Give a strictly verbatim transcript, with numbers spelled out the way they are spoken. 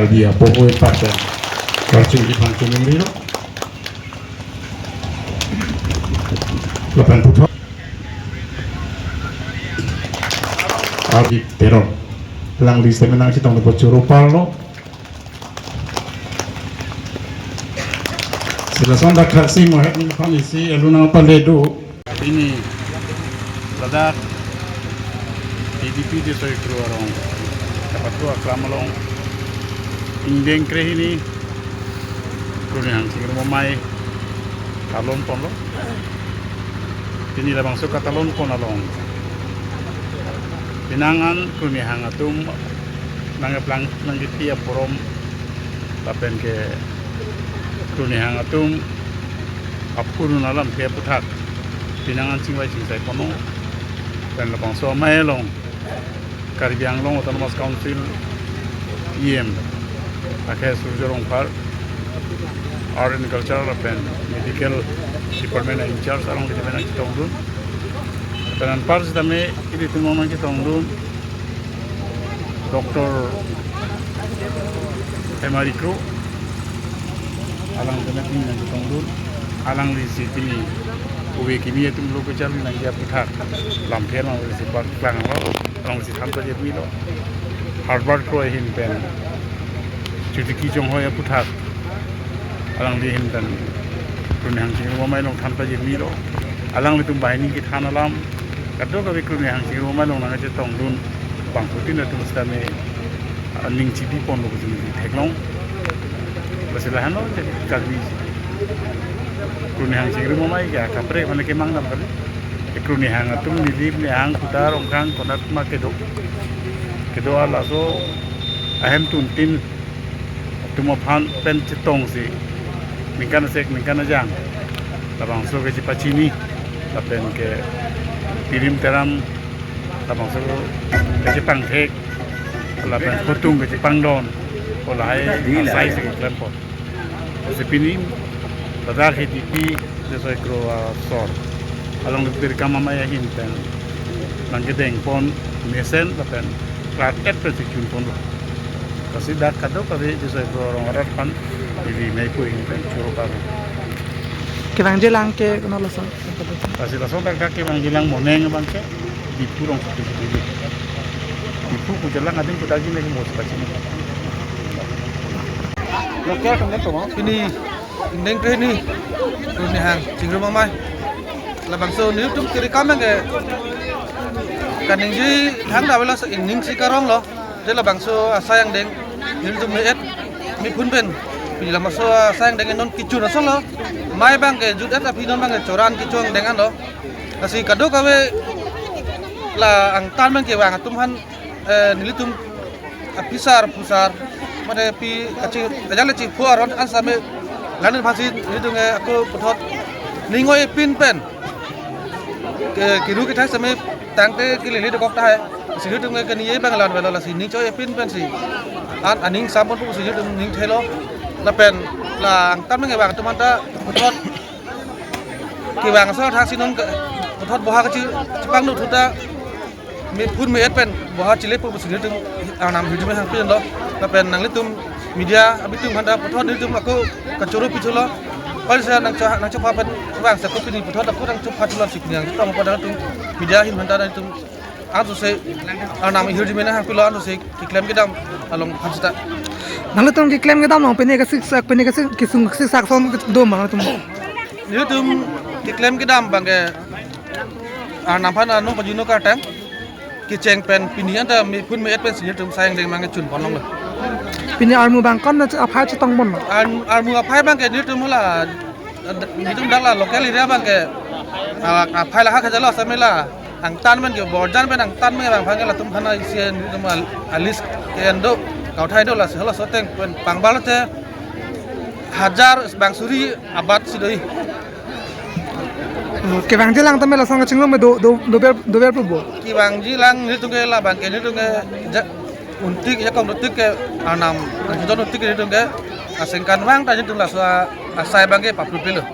Dia poho ipat ya. Karching di pangching ini lo. Lapan puthot. Ardi Teron. Alangli sitame nangchetong po choro parlo. Si lason dak thaksi mo het ning phan isi elu nangpale do. Pini ladak T D P District Kro arong kapatu aklam along ingdeng krehini Kronihang Chingrum Amei talon ponlo. Pini labangso katalon pon along penang an Kronihang atum nangkeplang nangkepi aporom lapen ke Kronihang atum apurun alam ke aputhak penang an chingvai chingsai ponlo. Pen labangso amei along Karbi Anglong Autonomous Council E M akhe Surjya Rongphar, Art and Culture lapen Medical Department in charge along kita nangchetongdun. Pen anpar sitame ilitum nangchetongdun Doctor Hemari Kro, alangli nangchetongdun, alangli si pini ove kimi atum lo kecharli nangji aputhak lamthe alangli si paklang lo, alangli si than pajirmi lo. Herbert Kro ahin pen Chuti Kijong Hoi aputhak alangli ahin pen Kronihang Chingrum Amei along than pajirmi lo. Alanglitum banghini kethan alam kadokave Kronihang Chingrum Amei along nangchetongdun bangphutin atum sitame aning chibi ponlo pusi neli theklong. Lasi lahenlo jadi Karbi Kronihang Chingrum Amei ke kaprek mane kemang dam kali. Kronihang atum neli Kronihang kutar ongkang konat ma kedo. Kedo laso ahemtun tin atum aphan pen chetongsi ningkan asek ningkan ajang labangso kechepachini lapen ke pirim teram labangso kechepangthek lapen phutung kechepangdon, o lahai asai si keklem pon. Si pini ladak T D P District Kro asor along lepir kam amei ahin pen nangkedeng pon mesen lapen rat et pen si chun ponlo. Lasi dak kadokave District Kro arong arat aphan ili mei pu ahin pen choro parlo. Kevangjilang ke kono lason? Lasi lason dak dak kevangjilang moneng abang ke Diphu rong satu satu. Diphu kujalang ading kuda gini ke mos bacini. Oke, kami tuh mau. Pini ingdeng krehini Kronihang Chingrum Amei. Labangso nelitum kiri kam ke kaningje thangta avelo, so ining si karong lo. Te labangso asai angdeng nelitum me-et mephun pen. Pini labangso asai angdeng non kechun ason lo. Amei abang ke jut-et aphi non abang ke choran kecho angdeng an lo. Lasi kadokave la angtan abang kevang atum aphan, eh, nelitum aphitsar phusar mane pi kachi ajal chipho aron an sitame langdun aphansi nelitum ke ako puthot ning oi-e pin pen ke kiru kethai sitame tangte kelele dokok tahai. Si nelitum ke keni abang la-an avelo, lasi ning choi-e pin pensi an aning sampon pusi nelitum ning thelo. Lapen la angtan abang kevang atum aphanta puthot kevang aso thaksi non ke puthot boha kachi chepangdun thuta mephun me-et pen boha chile pu pusi nelitum arnam hirjume hangpilo. Lapen nanglitum media abitum aphanta puthot nelitum ako kachoro pithulo. Pal sa nangcho nangchopha pen vangsi ako pini puthot ako nangchopha thulo si pini nangtong pada nangtum media ahin aphanta nangtum ansose arnam hirjume hangpilo, ansose keklem kedam along aphan seta. Nanglitum keklem kedam along pine kasik sak, pine kasik kesung kasik sak ason do ma nanglitum? Nelitum keklem kedam abang ke arnam aphan anung pajuno kartang kecheng pen pini anta mephun me-et pensi nelitum asai angdeng abang ke chun pon longlo. Pini armu abang kon na aphai chetong pon? Arm-, armu aphai abang ke nelitum la, nelitum dak la local area abang ke, ah, aphai lahai kejalo sitame la angtan pen ke borjan pen angtan pen abang aphan ke latum aphanta isi nelitum al-, a list ke-en do, kauthai do, lasi halaso ateng pen pangbar te hajar bang suri abat si do-i. Kevangjilang tame lason kachingrum do, do, dover, dover pu bo? Kevangjilang nelitum ke la abang ke nelitum ke ja-, untik ya kong untik ke arnam, nangchedon untik ke nelitum ke asengkan vang ta nelitum laso a-, asai abang ke paplu pilo.